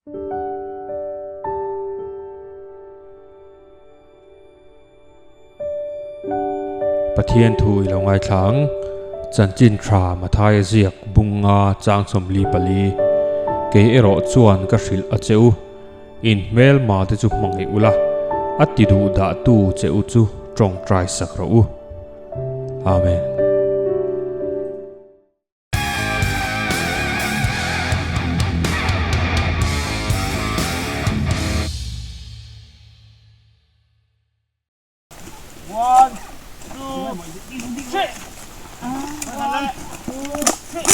Pathian thu i lo ngaithla ang. Chanchin tha Mathaia ziak bunga chang 44. Kei erawh chuan ka hrilh a che u. In hmelma te chu hmangaih ula, a ti duh dah tu che u chu tawngtai sak rawh u. Amen. One, two, three. One, two, three.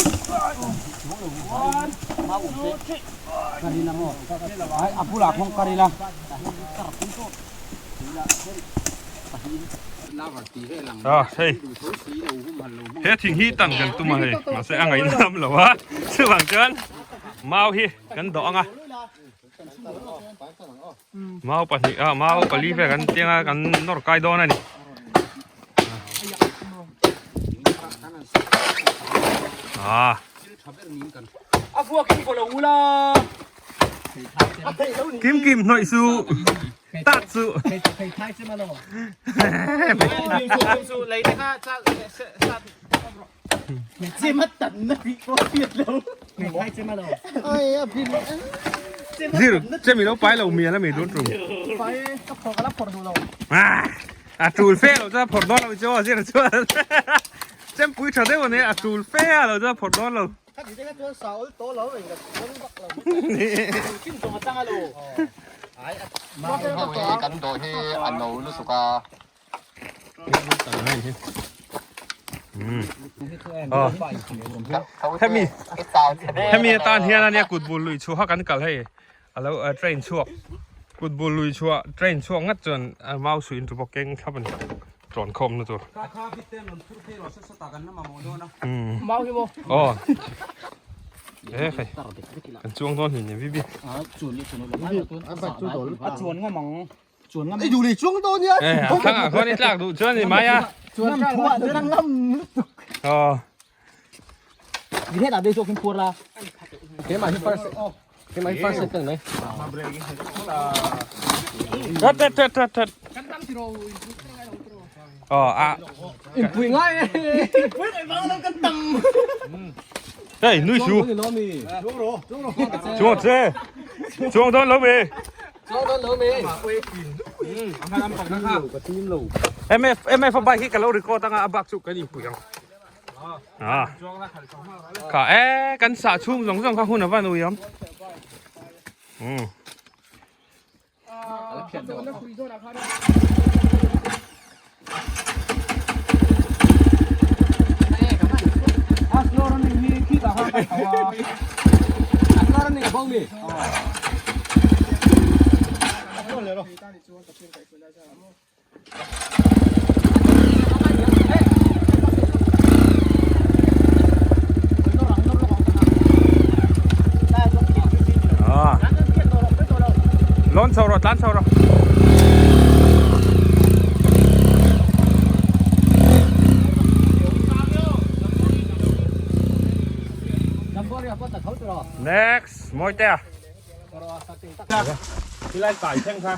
One, two, three. A bulah kawng kar ila. Ah hei he thing hi tan kan tum a hei mahse a ngaihnam lo a chuvang chuan mau hi kan dawh ang a mau pahnih ah mau pali vel kan tiang a kan nawr kai dawn a ni ah kim kim hnawih su tat su Zir che mi lo pai lo mial a mi dun tum a tul fe lo chuan phawrh dawn lo chu aw zir chuan chempui tha deuh a nia a tul fe a lo chuan phawrh dawn lo. Kan dawh hi a no lutuk a. Hemi hemi atan hian ania kut bul lui chhuah kan kal hei alo train chhuak kut bul lui chhuah train chhuak ngat chuan mau suih in tu pawh keng thlap ani tlawn khawm na tur aw e khai kan chuang dawn hlim vi vi a chuan ngam ang chuan ngam I duh leh chuang dawn nia. Eh, a thlang ah khuan i tlak duh chuan ni mai a. Chuan ngam thu ah chuan ngam lutuk. Aw. Grenade ah dei zawk in phuar la. Keimah hi first keimah hi first kan mai. That that that that that. Aw a. In pui ngai e. Pui ngai vang lo kan tam. Hey, nui su. Chuang che. Chuang dawn lo mi. MF MF a bike hi ka lo record anga a bak chu kan inpui ang ah kha e kan sah chhung zawng zawng kha hun a van ui awm um Lawn chho rawh tlan chho rawh. Next, Mawitea. Tilai kai thleng kha.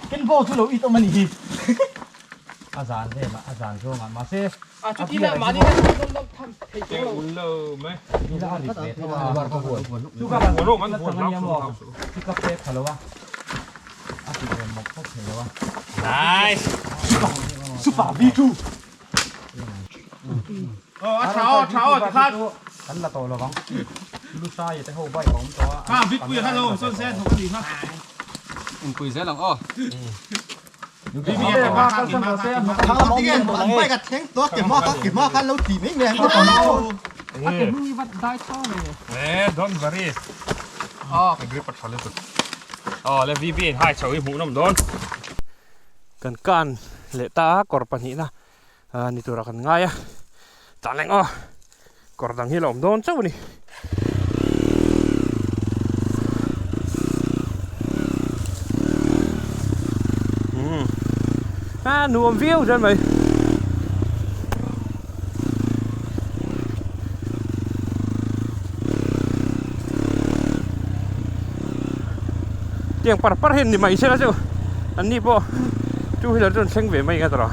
Ken bo chu lo it awm a ni hi. A zan velah a zan zawngah mahse A chuti lah mahni kan rawn lam tham thei tawh lo. Lo mai. Ila a rit ve tho a. Chu ka Buan kan ania maw chu ka pek pha lo a. A ti ve mawp khawp thei lo a. Nice. Super V2. Aw a tha aw tha aw tikhan. Kan la tawh lo vang. Lusai te ho bike a awm tawh a. Kha Bigpuia kha lo awm sawn se thawk a nih kha. Inpui zel ang aw. Don't worry. A grip a tha lutuk. Aw le VB in hai chho hi hmuh nawm dawn. Kan kan leh ta a kawr pahnihna ni tura kan ngai a. Tan eng aw kawr dang hi la awm dawn chauh a ni. Umm a nuam viau zel mai. Tiang par par hian ni mai sela chu an ni pawh two wheeler chu an thleng ve mai ang a tawrh a.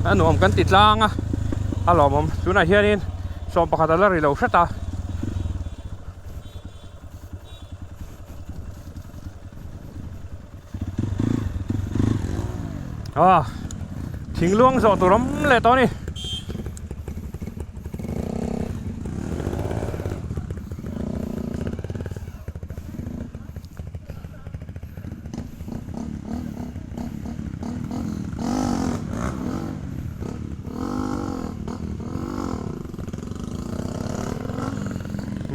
A nuam kan ti tlang a a lawmawm tunah hianin sawm pakhat a la ri lo hret a. A thing luang zawh tur awm leh tawh a ni.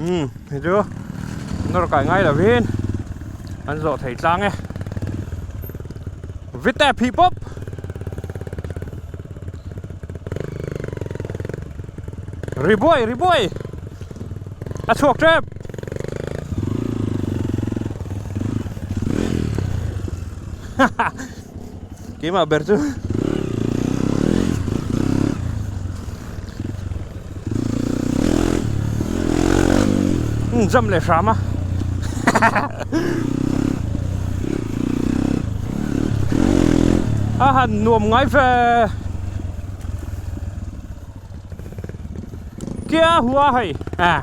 Umm hei chu nawr kai ngai lovin an zawh thei tlang e vite phih pawp. Ri buai ri buai a chhuak tep. Keimah ber chu jump leh hram a a han nuam ngai ve kia hua hei a.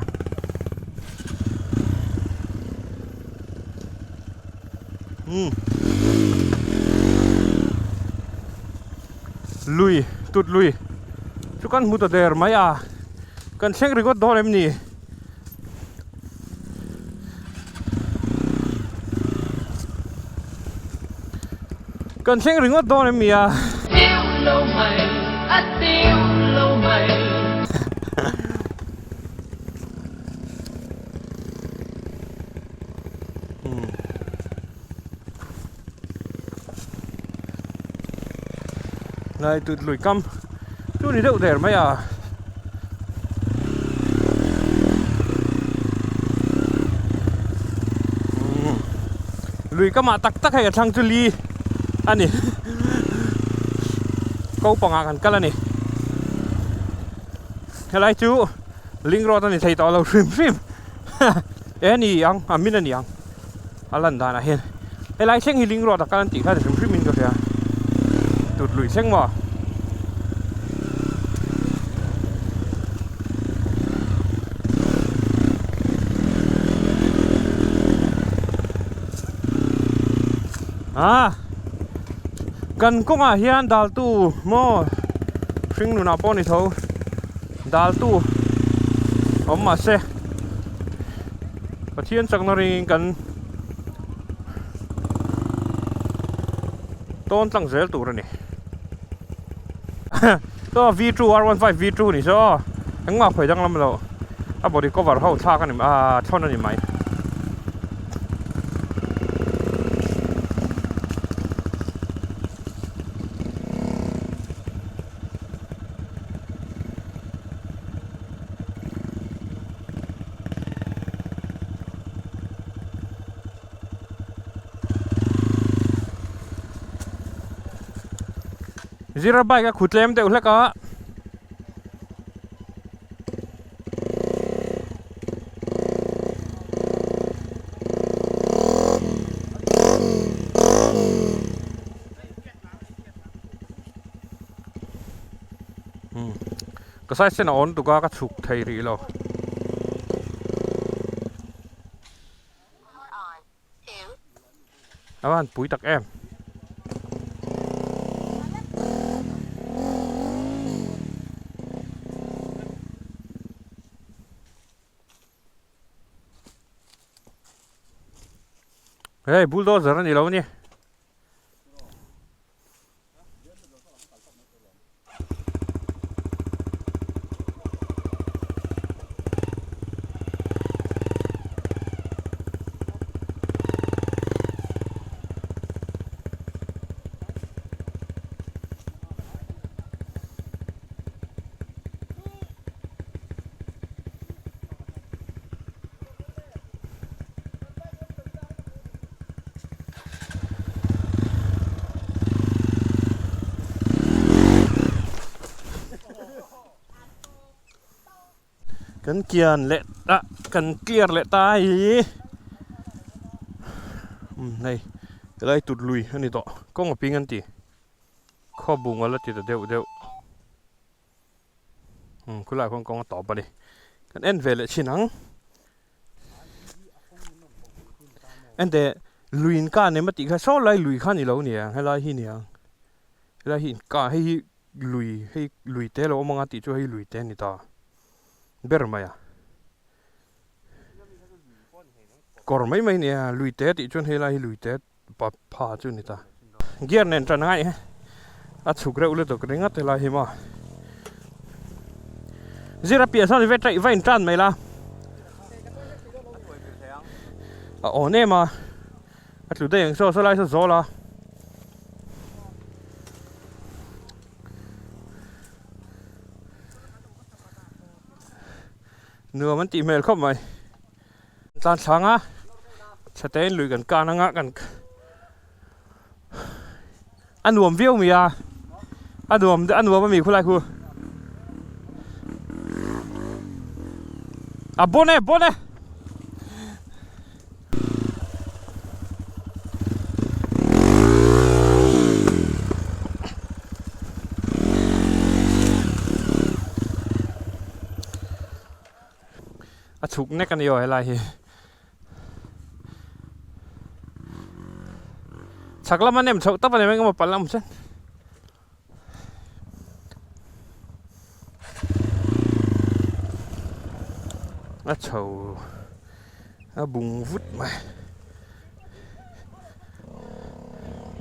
Lui tut lui chu kan hmu ta der mai a kan thleng ringawt dawn em ni kan thleng ringawt dawn em ni a. Lai tut lui kam chu ni deuh der mai a. Lui kamah tak tak hei a thlang chu li a ni ko pangah kan kal a ni helai chu link road a ni thei tawh lo hrim hrim. E ni ang a min a ni ang a lan danah hian helai thleng hi ling road a kal an tih kha ni hrim hrim in ka hria tut lui thleng maw. Ah kan kawngah hian daltu maw hring nunah pawh a ni tho. Daltu awm mah se Pathian chakna ringin kan tawn tlang zel tur a ni. Saw V two R one five V two ni saw engmah khawi danglam lo a body cover ho thlak a ni ah thlawn a ni mai. Zira bike a khutlem deuh hlek a. Ka size sen a awn tuk a ka chhuk thei rih lo. A van pui tak em. Hei bulldozer a ni lo a ni. Kan kian leh ah kan clear leh ta hi umm hei helai tut lui a ni tawh kawng a ping an ti khawbung a la ti ta deuh deuh. Umm khulaiah khuan kawng a tawp a ni kan en ve leh thin ang ente lui in kah nem a tih kha saw lai lui kha ni lo nia helai hi nia helai hi in kah hei hi lui hei lui te lo awm anga tih chu hei lui te a ni ta ber mai a kawr mai mai nia lui te tih chuan helai hi lui te Pa pha chu ni ta. Gear nen tan ngai a chhuk reuh lutuk ringawt helai hi maw. Zira piah sawn ve taih va in tan mai la. A awn em a. A tlu daih ang saw saw lai saw zawl a. Nuam an tih hmel khawp mai. Tlan thlang a chhete in lui kan kan anga kan a nuam viau mai a a nuam a nuam ami khulai khu a bawn e bawn e. A chhuk nek a ni aw helai hi. Chhak lama nem chhoh tak a ni mai engemaw palh a awm chuan. A chho a bung vut mai.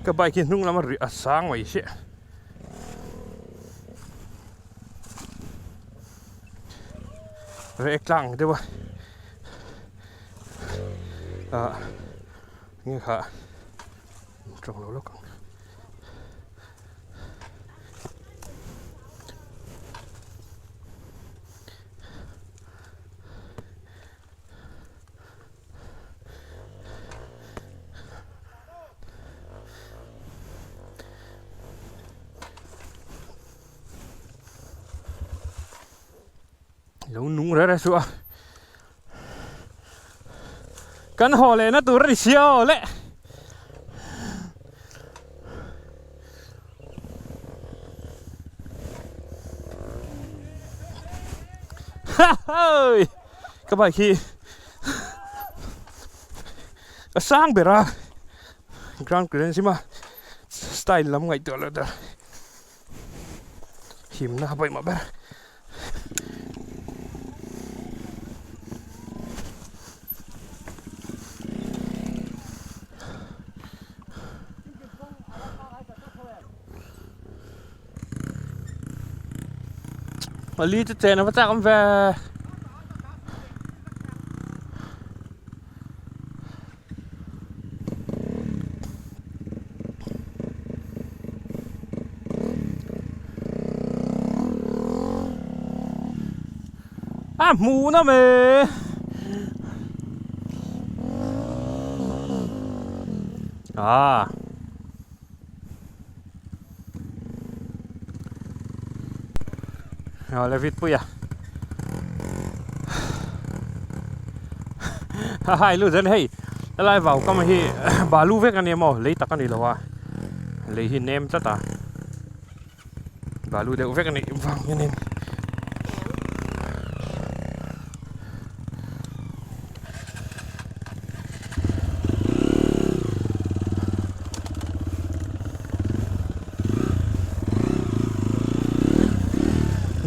Ka bike hi hnung lama rih a sang mai chiah. Reh tlang deuh a ah nge kha tawng lo lawk ang Lo nung reh reh suh a. Kan haw leh na tur a ni sia aw le. Ha hoi! Ka bike hi a sang ber a. Ground clearance hi ma style lam ngaihtuah loh tur. Himna a pawimawh ber. Ali chu chen a va chak awm ve. A hmuh na me ah Awle vit pui a Hai lu zen hei helai vau kam hi balu vek a ni maw lei tak a ni lo a lei hi nem tlat a balu deuh vek a nih vang hianin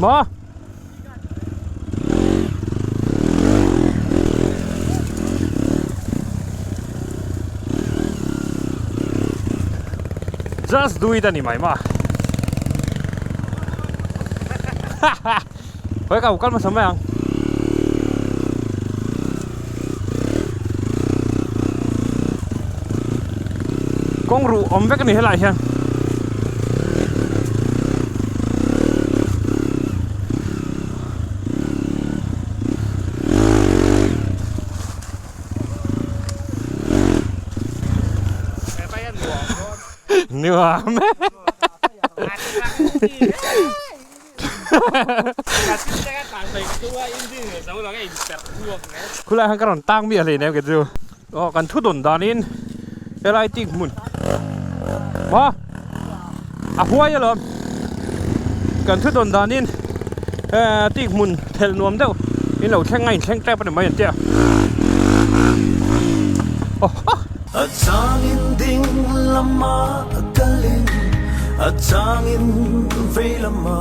Maw? Just do it a ni mai ma. Khawi ka kal hmasa mai ang. Kawng ruh awm vek a ni helaiah hian. Nuam e. Khulai khan ka rawn tang miah hlei nem ke chu. Aw kan thu dawn danin helai tik hmun maw a huai alawm kan thu dawn danin tik hmun thelh nuam deuh in lo thleng a inthleng tep a ni mai an tia aw haw. A changin ding lama kalin a changin vei lama.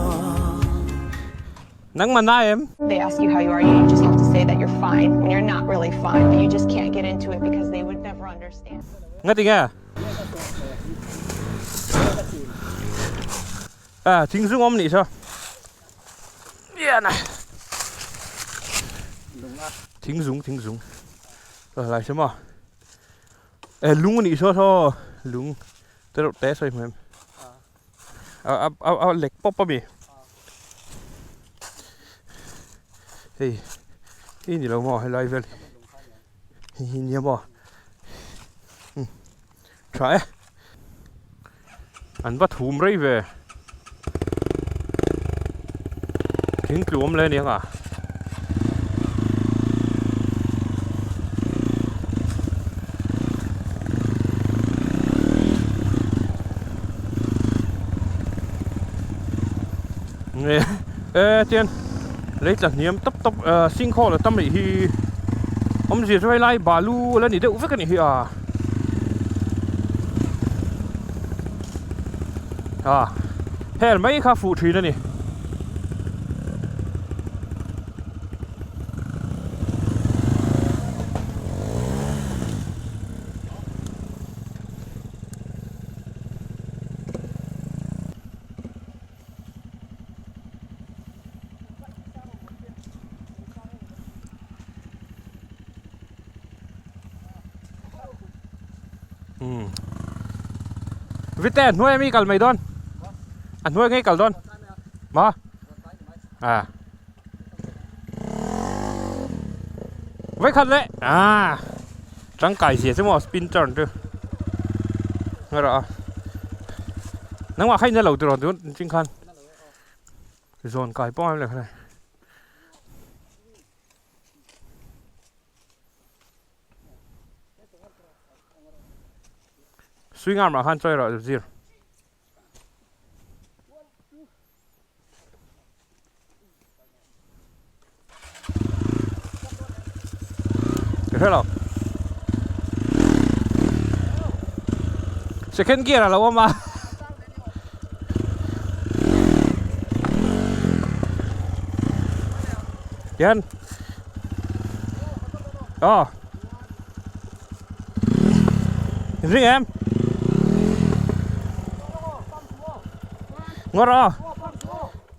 Nangmah na em? They ask you how you are, you just have to say that you're fine when you're not really fine, but you just can't get into it because they would never understand. Nga ti nge? À, thing zung awm nih saw. Lian a. Thing zung, thing zung. Lai saw maw? E lung a nih saw saw lung te reuh te sawi hmu em? A a a lek pawp a mi hei hei ni lo maw helai vel hi hi nia maw umm tha e an va thum rei ve thing tlu awm le aniang a. Nge e tian lei tla hniam tawp tawp ah sinkhawla tam rih hi awmzia chu helai balu la ni deuh vek a nih hi a a hel mai kha fuh thin a ni. Vite a hnuai ami kal mai dawn a hnuai ngei kal dawn maw a Vawikhat leh ah tangkai zia chu maw spin turn chu ngaih rawh a nangmah kha in la lo tiraw tun ching khan zawn kai pawh a awm leh kha swing arm ah khan chawi rawh zir. Ka hre lo. Second gear a lo awm a. Tian. Aw. Ring em. Ngawr aw.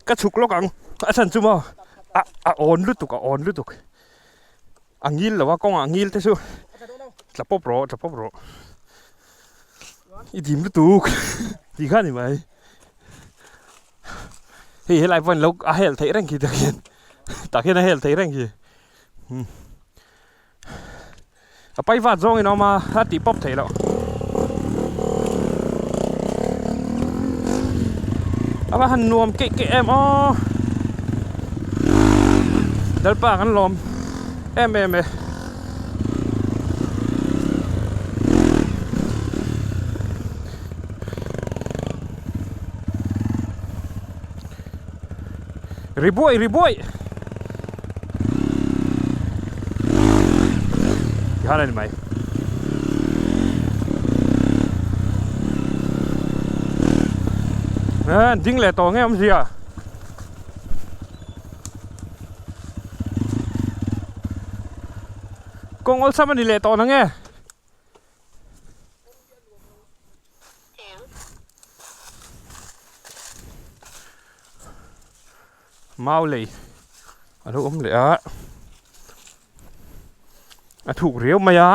Ka chhuk lawk ang a chhan chu maw a a awn lutuk a awn lutuk a ngil lo a kawngah ngil te chu tla pawp rawh tla pawp rawh i dim lutuk tih kha a ni mai hei helai pawh in lo a hel theih reng khi tah khian tah khian a hel theih reng khi A pai vat zawngin a awm a, a tih pawp theih loh. A va han nuam keih keih em aw. Lalpa kan lawm em em e. Ri buai ri buai Tikhan a ni mai Aa ding leh tawh nge awmzia Kawng awlsam a ni leh tawh na nge. Mau lei a lo awm leh a, a thuk riau mai a.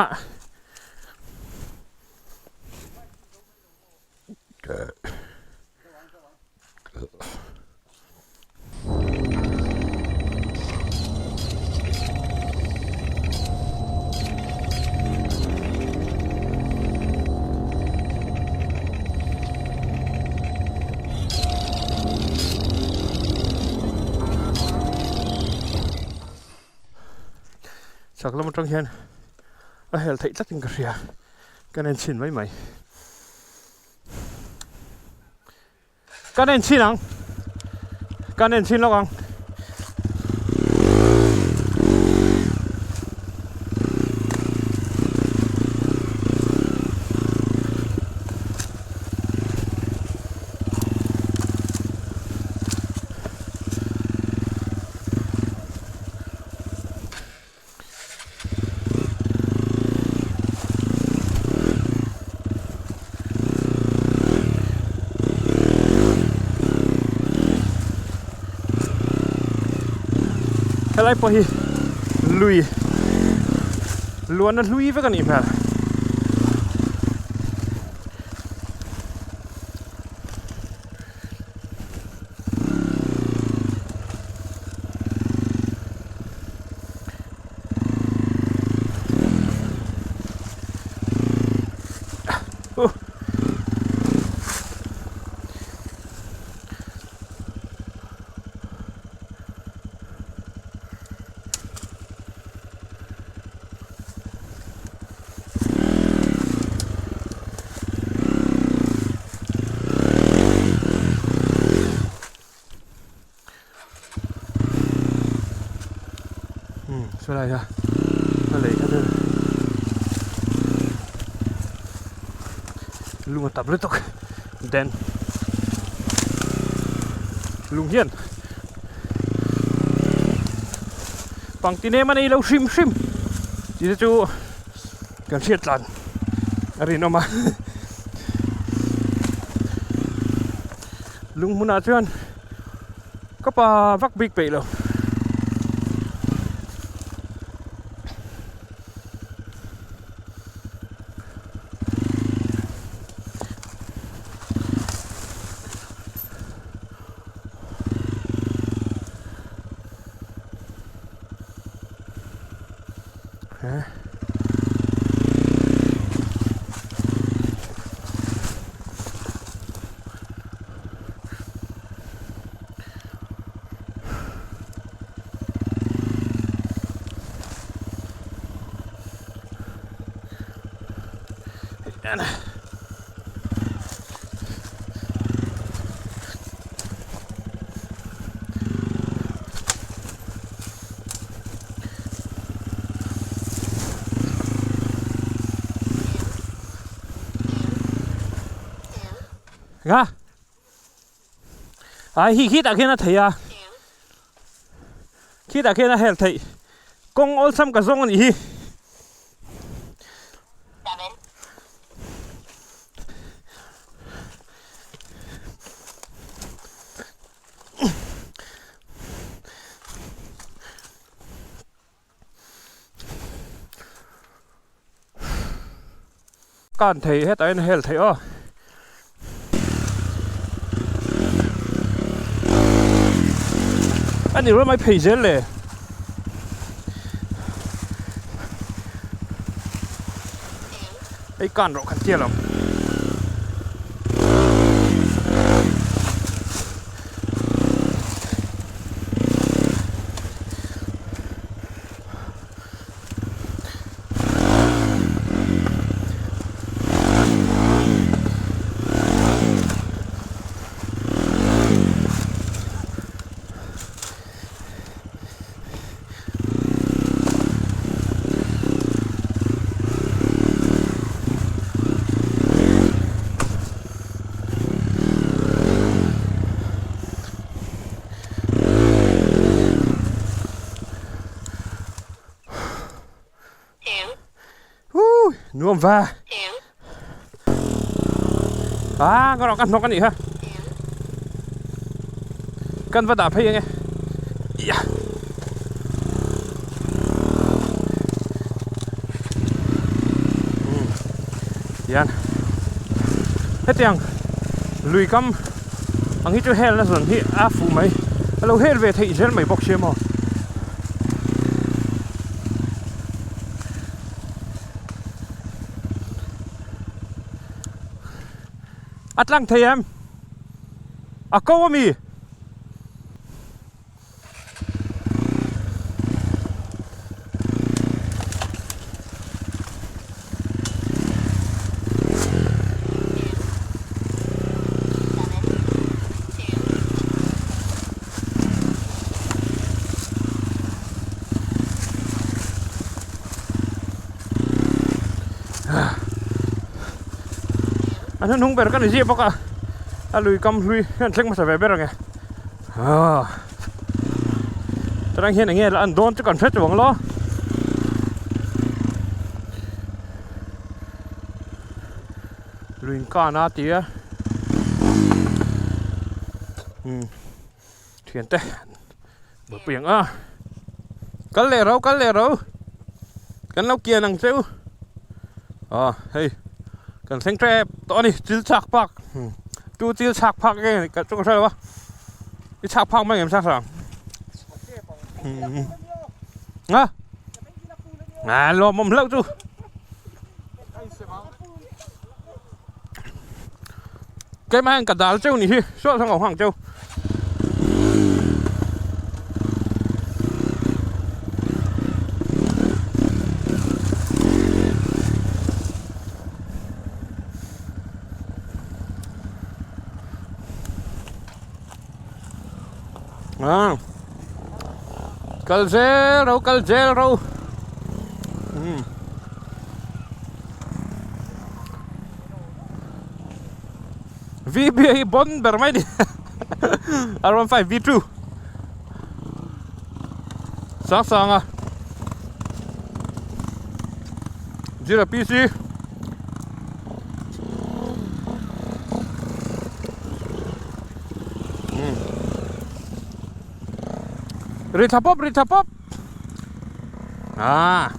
Chak lam atang hian a hel theih tlatin ka hria ka nen chhin mai mai ka nen chhin ang ka nen chhin lawk ang. Helai pawh hi lui luan a hlui vek a nih hmel. Saw lai kha a lei kha chu lung a tam lutuk then lung hian pangti nem a nei lo hrim hrim tih te chu kan hriat tlan a rinawm a lung hmunah chuan. Ka pa vak bik peih lo. Nga. Ai hi khitah khian a thei a khitah khian a hel theih kawng awlsam ka zawng a nih hi. Kan thei hetah hian a hel theih aw. A ni rual mai phei zel le. Hei kan rawh kan tia lo. Nuam va. Ah, ka rawh ka hnawk a nih kha. Kan va dah phei ange. Ia. Tian hetiang lui kam ang hi chu hel na zawn hi a fuh mai a lo hel ve theih zel mai bawk sia maw. A tlang thei em? A ko ami? A hnuhnung ber ka ni ziah bawk a a lui kam hlui hian thleng hmasa ve ber ang e. Aaa Tarang hian enge la an dawn chu kan hre chuang lo. Luin kan a ti a. Um thian te buaipui ang a. Kal leh ro kal leh ro. Kan lo kian ang cheu. Aw hei kan thleng tep tawh a ni chil chak pak. Chu chil chhak phak nge ka chu ka hre lo a i chhak phak mai em sang sang a a lawm awm hlauh chu keimah hian ka dal cheu ni hi saw sang awm hang cheu. À. Kal zel ro kal zel ro. Um. VB hi bon ber mai ni. R15 V2. Sang sang a. Zira PC. Ri tha pawp ri tha pawp ah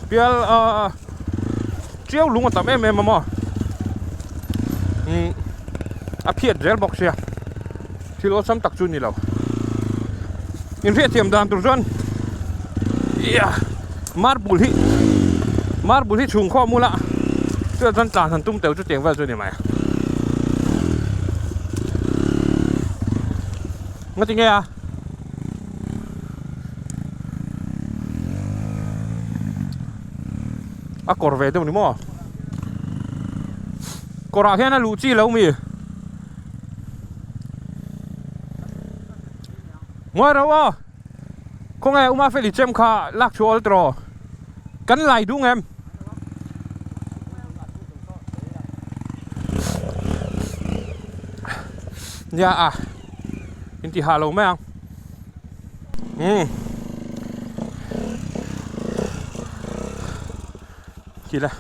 pial ah chiau lung a tam em em a maw a phiat zel bawk sia. Thil awlsam tak chu ni lo. Inhriatthiam dan tur chuan ia marble hi marble hi chhung khawm ula chuan chuan tlan han tum tel chu tiang vel chu ni mai. Nga ti nge a? A kawr ve deuh ni maw? Kawrah hian a luh chi lo mi? Ngawi ro aw khawnge Uma Feli chem kha lak chhuah awl tawh kan lai duh ngem nia a in ti hah lo mai ang umm kila.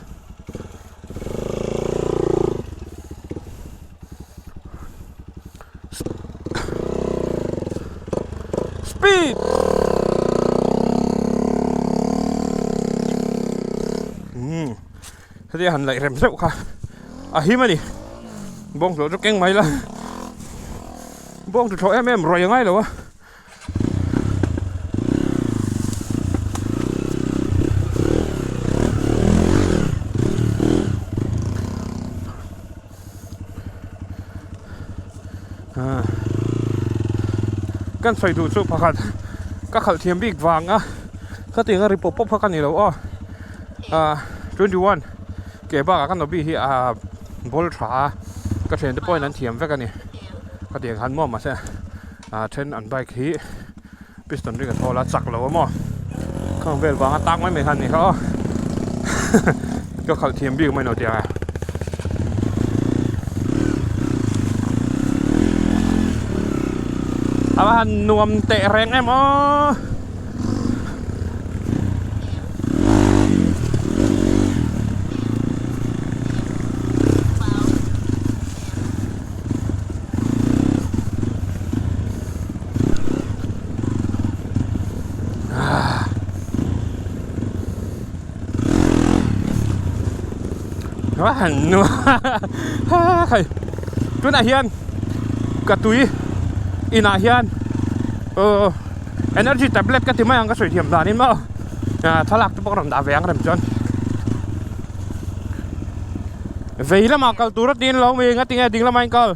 Speed! Hmm. Heti han laih rem zeuh kha a him a ni. Bawng hlawh chu keng mai la. Bawng chu thlawh em em ruai a ngai lo a. Kan sawi duh chu pakhat ka khalh thiam bik vang a khatiang a ri pawp pawp kha ka ni lo aw ah 21 ke bakah ka nobi hi ah ball tha a ka thiante pawhin an thiam vek a ni khatiang khan maw mahse ah then an bike hi piston ring a thawl a chak lo a maw khang vel vanga tak mai mai khan ni kha aw ka khalh thiam bik mai no tiang a. A va han nuam teh reng em aw. Va han nuam hei tunah hian ka tui inah hian aw energy tablet ka ti mai ang ka sawi thiam danin maw thlalak te pawh ka rawn dah ve ang rem chuan vei lamah kal tur a tin lo mi nga tinge ding lamah in kal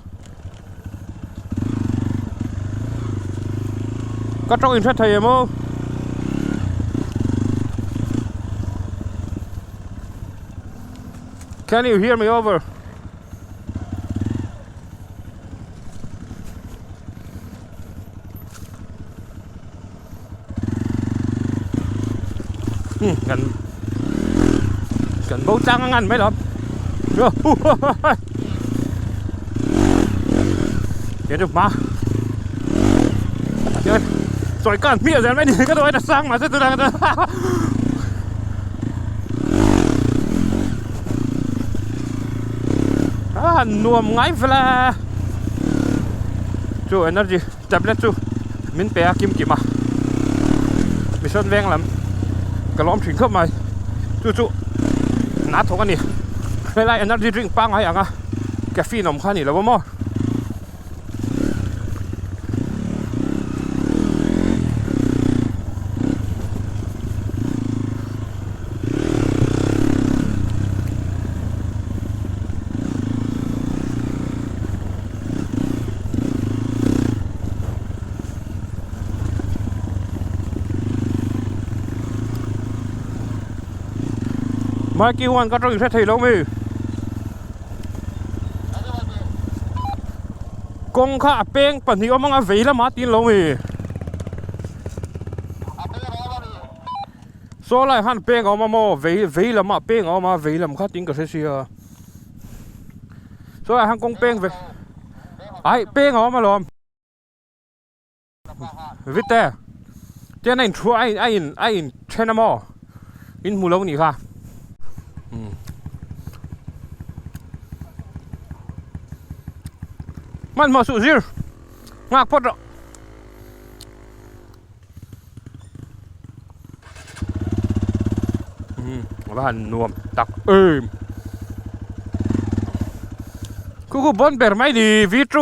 ka tawng in hre thei em aw. Can you hear me over? Hmm, kan kan bo tlang a ngan mai lawm. Tian chu hma. Tian chawi kan hmiah zel mai ni ka duai ta sang mahse tunah ka A nuam ngai vel a chu energy tablet chu min pe a kim kim a mission veng lam ka lawm thin khawp mai chu chu hna thawk a ni helai energy drink pangngai ang a caffeine awm kha a ni lo a maw. Mikey huan ka tawng hre thei lo mi. Kawng kha a peng pahnih awm anga vei lamah tin lo mi. Saw lai khan peng a awm a maw vei vei lamah peng a awm a vei lam kha tin ka hre sia. Saw lai khan kawng peng ve ai peng a awm alawm. Vite tian a in thu a in a in a in then a maw in hmu lo nih kha umm hmanhmawh suh zir nghak phawt rawh. Umm a va han nuam tak em khu khu bawn ber mai ni V2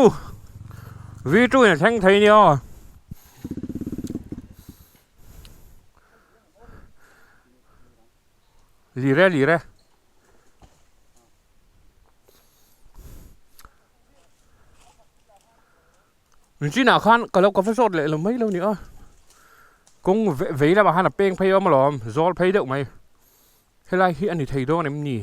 V2 in a thleng thei nia aw lire lire. Chinah khan ka lo ka va zawt leh lo mai lo ni a kawng vei lamah khan a peng phei awm alawm zawl phei deuh mai helai hi a ni thei dawn em ni.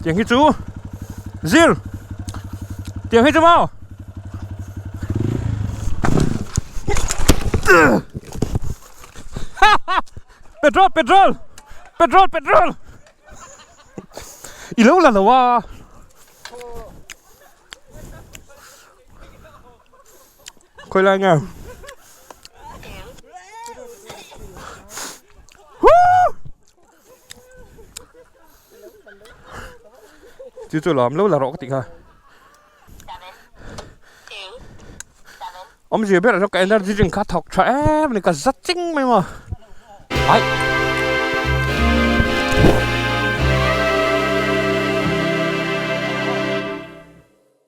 Tiang hi chu zir tiang hi chu maw petrol petrol petrol petrol i lo la lo a Khawi lai nge? Chu chu lawm lo la rawh ka tih kha. Awmzia berah chuan ka energy drink kha thawk tha em a ni ka za ching mai maw. Ai.